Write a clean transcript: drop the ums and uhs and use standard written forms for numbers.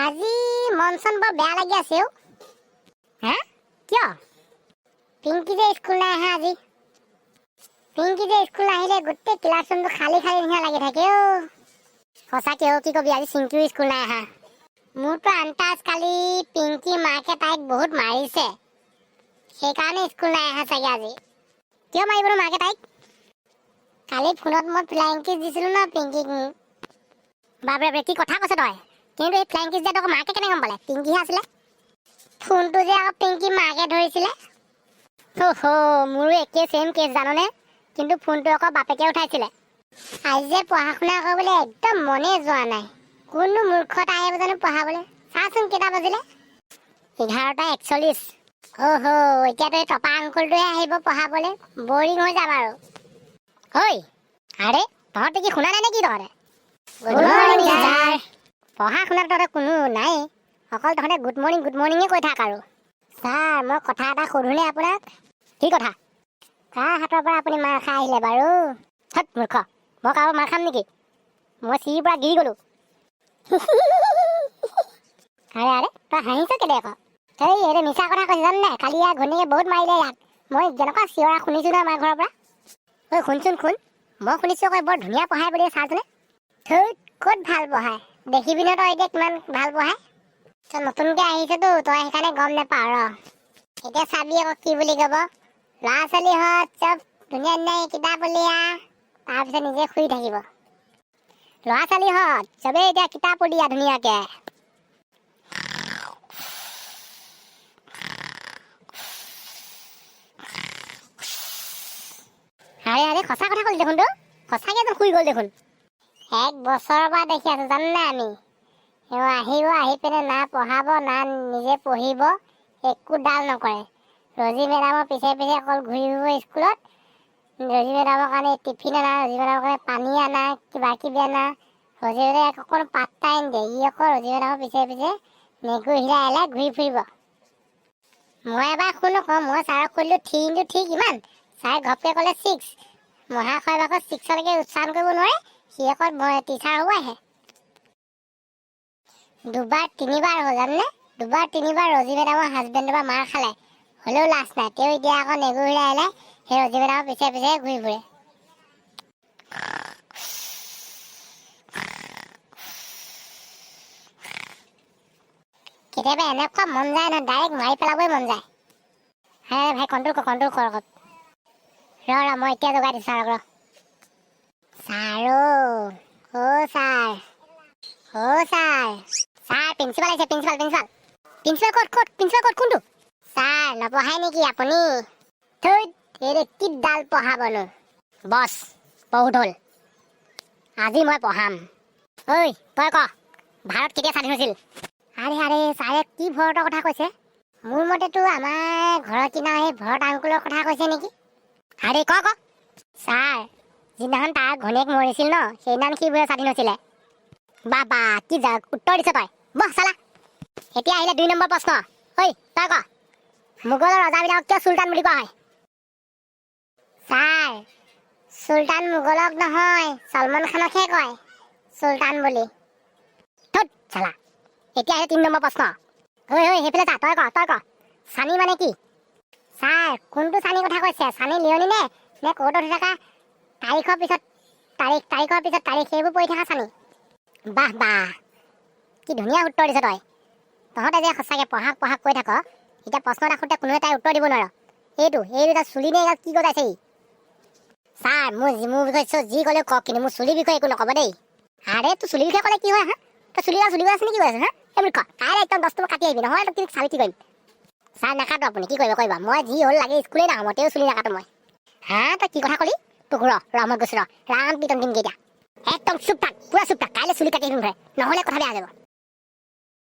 আজি মন চন বৰ বেয়া লাগি আছে অ'। হা, কিয়? পিংকি যে স্কুল নাই অহা আজি। পিংকি যে স্কুল আহিলে গোটেই ক্লাছৰুমটো খালী খালী নিচিনা লাগি থাকে অ'। সঁচাকে অ', কি কবি, আজি চিংকিও স্কুল নাই অহা। মোৰতো আন্তাজ কালি পিংকি মাকে তাইক বহুত মাৰিছে, সেইকাৰণে স্কুল নাই অহা চাগে আজি। কিয় মাৰিবনো মাকে তাইক? কালি ফোনত মই ফ্লাইং কিছ দিছিলো ন পিংকিক। বাপৰে বাপৰে, কি কথা কৈছ তই! কিন্তু এই ফ্লাইং কিছ দিয়াটো আকৌ মাকে কেনেকৈ গম পালে? পিংকিহে আছিলে। ফোনটো যে আকৌ পিংকি মাকে ধৰিছিলে। হ, মোৰো একে ছেম কেছ, জাননে? কিন্তু ফোনটো আকৌ বাপেকে উঠাইছিলে। আজি যে পঢ়া শুনা কৰিবলৈ একদম মনে যোৱা নাই। কোননো মূৰ্খ এটা আহিব জানো পঢ়াবলৈ? চাচোন কেইটা বাজিলে, 11টা 41। অহ, এতিয়াতো এই টপা আংকুলটোহে আহিব পঢ়াবলৈ, বৰিং হৈ যাম আৰু। ঐ, আৰে তহঁতে কি শুনা নাই নেকি তহঁতে? Good morning sir. পঢ়া শুনাত তহঁতে কোনো নাই, অকল তহঁতে গুড মৰ্ণিং গুড মৰ্ণিঙে কৈ থাক আৰু। ছাৰ, মই কথা এটা সোধোনে আপোনাক? কি কথা? কাৰ হাতৰ পৰা আপুনি মাৰ খাই আহিলে বাৰু? হত মূৰ্খ, মই কাৰোবাৰ মাৰ খাম নেকি? মই চিৰিৰ পৰা গিৰি গ'লো। আৰে আৰে, তই হাঁহিছ কেলে আকৌ? এই, এইটো মিছা কথা কৈছে, জান নাই? কালি ইয়াৰ ঘৈণীয়েকে বহুত মাৰিলে ইয়াক। মই যেনেকুৱা চিঞৰা শুনিছোঁ নহয় আমাৰ ঘৰৰ পৰা। ঐ শুনচোন শুন, মই শুনিছোঁ আকৌ বৰ ধুনীয়া পঢ়াই বুলি ছাৰজনে। ধেইত, ক'ত ভাল পঢ়ায়? দেখিবি ন তই এতিয়া কিমান ভাল পঢ়ায়। তই নতুনকৈ আহিছতো তই, সেইকাৰণে গম নাপাৱ। ৰ, এতিয়া চাবি আকৌ কি বুলি ক'ব। ল'ৰা ছোৱালীহঁত চব ধুনীয়া ধুনীয়া কিতাপ উলিয়া, তাৰপিছত নিজে শুই থাকিব। ল'ৰা ছোৱালীহঁত চবেই এতিয়া কিতাপ উলিয়া ধুনীয়াকে। আৰে আৰে, সঁচা কথা ক'লি দেখোন তো, সঁচাকে এজন শুই গ'ল দেখোন। এক বছৰৰ পৰা দেখি আছো, জান নাই আমি? এওঁ আহিব, আহি পিনে না পঢ়াব না নিজে পঢ়িব, একো ডাল নকৰে। ৰজি মেডামৰ পিছে পিছে অকল ঘূৰি ফুৰিব স্কুলত। ৰজি মেডামৰ কাৰণে টিফিন আনা, ৰজি মেডামৰ কাৰণে পানী আনা, কিবা কিবি আনা। ৰজি মেডামে ইয়াক অকণ পাত্তাই নিদিয়ে। ই অকল ৰজি মেডামৰ পিছে পিছে নেগুৰ হিলাই হিলাই ঘূৰি ফুৰিব। মই এবাৰ শুন আকৌ, মই ছাৰক সুধিলোঁ 3 ইনটু 3 কিমান? ছাৰে ঘপকৈ ক'লে 6। মহাশয় ভাষত ছিক্সলৈকে উচ্চাৰণ কৰিব নোৱাৰে, সি আকৌ মই টিচাৰ হ'ব আহে। দুবাৰ তিনিবাৰ হ'ল, জাননে? দুবাৰ তিনিবাৰ ৰজি মেডামৰ হাজবেণ্ডৰ পৰা মাৰ খালে, হ'লেও লাজ নাই তেওঁ। এতিয়া আকৌ নেগুৰ হিলাই হিলাই সেই ৰজি মেডামৰ পিছে পিছে ঘূৰি ফুৰে। কেতিয়াবা এনেকুৱা মন যায় নহয়, ডাইৰেক্ট মাৰি পেলাবই মন যায়। হে ভাই, কণ্ট্ৰল কৰ, কণ্ট্ৰল কৰ অলপ। ৰ ৰ, মই এতিয়া জগাই দিছোঁ ছাৰক। ৰ ছাৰ, অ' ছাৰ, অ' ছাৰ, ছাৰ, প্ৰিন্সিপাল আহিছে, প্ৰিন্সিপাল, প্ৰিন্সিপাল, প্ৰিন্সিপাল। ক'ত ক'ত প্ৰিন্সিপাল ক'ত? কোনটো ছাৰ? নপঢ়াই নেকি আপুনি? ধৈত, এইটো কি ডাল পঢ়াবনো? বছ, বহুত হ'ল, আজি মই পঢ়াম। ঐ তই ক, ভাৰত কেতিয়া স্বাধীন হৈছিল? আৰে আৰে, ছাৰে কি ভৰতৰ কথা কৈছে? মোৰ মতেতো আমাৰ ঘৰৰ কিনাৰ সেই ভৰত আংকুলৰ কথা কৈছে নেকি? আৰে ক ক। ছাৰ, যিদিনাখন তাৰ ঘৈণীয়েক মৰিছিল ন, সেইদিনাখন সি বোলে স্বাধীন হৈছিলে। বা বা, কি যা উত্তৰ দিছ তই! বহ চালা। এতিয়া আহিলে 2 নম্বৰ প্ৰশ্ন। ঐ তই ক, মোগলৰ ৰজাবিলাকক কিয় চুলতান বুলি কোৱা হয়? ছাৰ, চুলতান মোগলক নহয়, চলমান খানকহে কয় চুলতান বুলি। ধুত চালা। এতিয়া আহিলে 3 নম্বৰ প্ৰশ্ন। ঐ ঐ, সেইফালে চা, তই ক, তই ক, চানি মানে কি? ছাৰ, কোনটো চানি কথা কৈছে? চানি লিয়নি নে নে কোৰ্টত হৈ থকা তাৰিখৰ পিছত তাৰিখ, তাৰিখৰ পিছত তাৰিখ সেইবোৰ পঢ়ি থকা চানি? বাহ বাহ, কি ধুনীয়া উত্তৰ দিছ তই! তহঁতে যে সঁচাকৈ পঢ়াক পঢ়াক কৈ থাক, এতিয়া প্ৰশ্ন এটা সোধোতে কোনোৱে তাই উত্তৰ দিব নোৱাৰ। এইটো এটা চুলি নে এইডাল কি গজাইছে ই? ছাৰ, মোৰ বিষয়ে যি ক'লেও কওক, কিন্তু মোৰ চুলিৰ বিষয়ে একো নক'ব দেই। আৰে তোৰ চুলিৰ বিষয়ে ক'লে কি হয় হা? তই চুলি চুলি আছে নে কি কৈ আছে হা? এই মূৰ্খ, কাইলৈ একদম 10 কাটি আহিবি, নহ'লে তোক চাবি কি কৰিম। ছাৰ, নাকাটো, আপুনি কি কৰিব কৰিব। মই যি হ'ল লাগে স্কুলেই নাহোঁ মই, তেওঁ চুলি নাকাটো মই। হা, তই কি কথা ক'লি? তোক ৰ ৰ, মই গৈছোঁ, ৰ। ৰাম পিটন দিমগৈ এতিয়া। একদম চুপ থাক, পুৰা চুপ থাক। কাইলৈ চুলি কাটি আহিম ঘৰে, নহ'লে কথা বেয়া হৈ যাব।